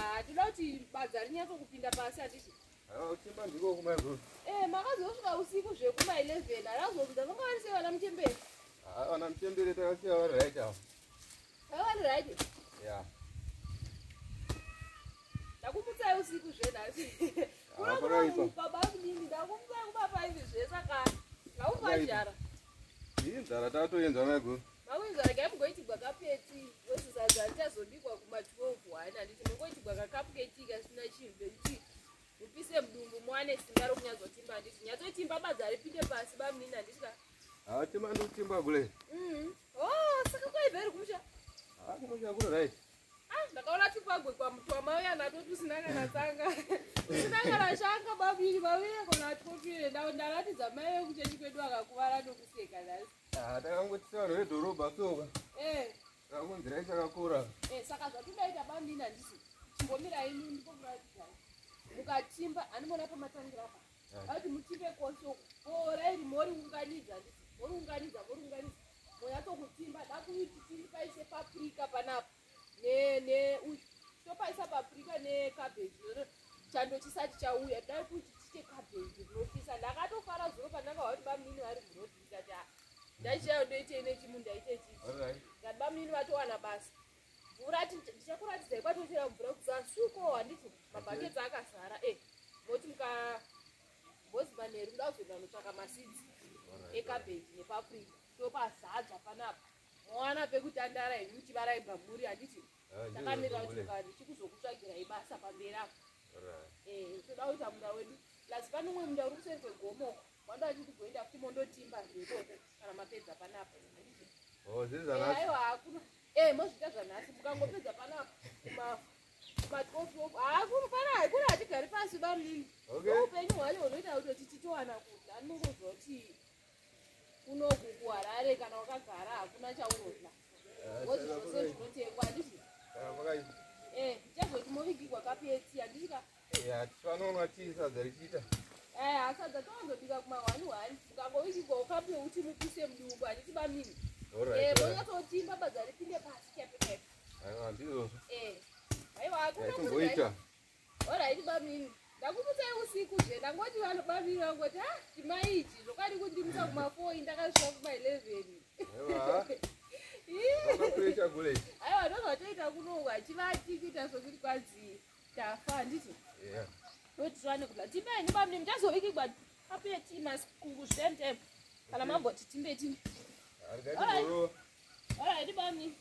Ah, toda kuti badza rinyatso kupinda pasi handiti? Aiwa, kutimba ndiko kumaiguru. Eh, makazosvika usiku zvekuma 11 arazobvunza vanga vari sei vana muchembere? Ah, vana muchembere takasiya vari right ava. Vanga vari right? Yeah. Ndakumutsai usiku zvenhasi. Ah, pakaipa. Baba munini ndakumutsai kuma 5 zve saka ngaumazhara. Ii nzara tatoenza maiguru. Makuinzwa regai mugoitigwa kapeti wese sadza richazobikwa kuma 12 1 handiti mungoitigwa kakapu ketii kasina chinhu pekuti mupise mudumbu muwane simba rokunyatsotimba handiti nyatsotimba badza ripinde pasi bamunini handiti ka. Ah, timba ndikutimba kule. Oh, saka kwaibva iri kumusha? Ah, kumusha kuri right. Ah, ndakaona tupagwe kwamutwa mauya natwo tusina kana tsanga. Tusina kana shanga babiri vauya kona twopire ndaratidza mai vekuchechi kwedu akakuvara nokuseka nhasi. Ah, takangoti sevanhu vedhorobha soka. Eh. Takangonzirai chakakura. Eh, saka zvatodaita bamnini handisi chimbomirai imi ndikokuratidzai mukatimba handimbona pamatangira apa vati mutimbe kose uku boora iri moriunganidza handisi moriunganidza moriunganidza monyatsokutimba dakuti tipaise paprika panapa ne ne uyu topaisa paprika necabbage chando chisati chauya dai kuti tiite cabbage rinopisa ndakatofara zuro pandakahwa kuti bamnini vari murodhi ndikati ah ndaichiyayo ndoitei nechimunda ite chichi Alright. ngati bamnini vatowana basa mvura ndichakuratidzai kwatochera mvura kuzasuko handiti mabhaketsi akazara e moti muka mbozi manheru muda kuzoenda kunotsvaka masidzi ekabeji nepaprika topazadza panapa mowana pekutandara henyu muchivaraibva muri handiti Ah, ndizvo takamirira kuti kule. mukati chikuzokutsvagirai basa pamberi apa. Alright. Eh, toda kuita munda wedu plus pane umwe munda uri kuseri kwegomo wanda vachiti kuenda futi mondotimba zveikoko kana mapedza panapa handiti. Oh, zviri Eh, zvanasi. aiwa hakuna eh mozviita zvanhasi mukangopedza panapa kuma kuma 12 hakuna pana hakuna hatigari pasi bamunini. Okay. Upenyu hwacho hunoita kutoti titowana kudya anongozwa kuti kunoku kuHarare kana wakagara hakuna chaunodya. Ah, Ngozi saka zvose pakaipa. zvinotengwa handiti. Saka pakaipa. Eh, tichazoti movigirwa kapeti handiti ka. Ya, tifanonwa tii sadza richiita. Eh, sadza towanzobika kuma 1 1 mukangovigirwa kapi yekuti mupise mudumbu handiti bamunini. Alright. Eh, Alright. monyatsotimba badza ripinde pasi chaipo chaipo. Aiwa, ndizvozvo. Eh, aiwa hakuna Yaitomboita. Alright bamini. Ndakumutsai usiku zve ndangoti vanhu bamini vangoti ah chimai ichi zvokwadi kundimutsa kuma 4 ndakasvika kuma 11. Aiwa. Ih, Vakapressure kule. Aiwa ndozvatoita kuno hachivati kuita sokuti kwanzi tafa handiti. Yeah. Toti tiwane kudya. Timbai ni bamini muchazovikigwa apuye tii masikungu zvemtem. Kana mamboti timbe timbe. Arikati Alright bamini.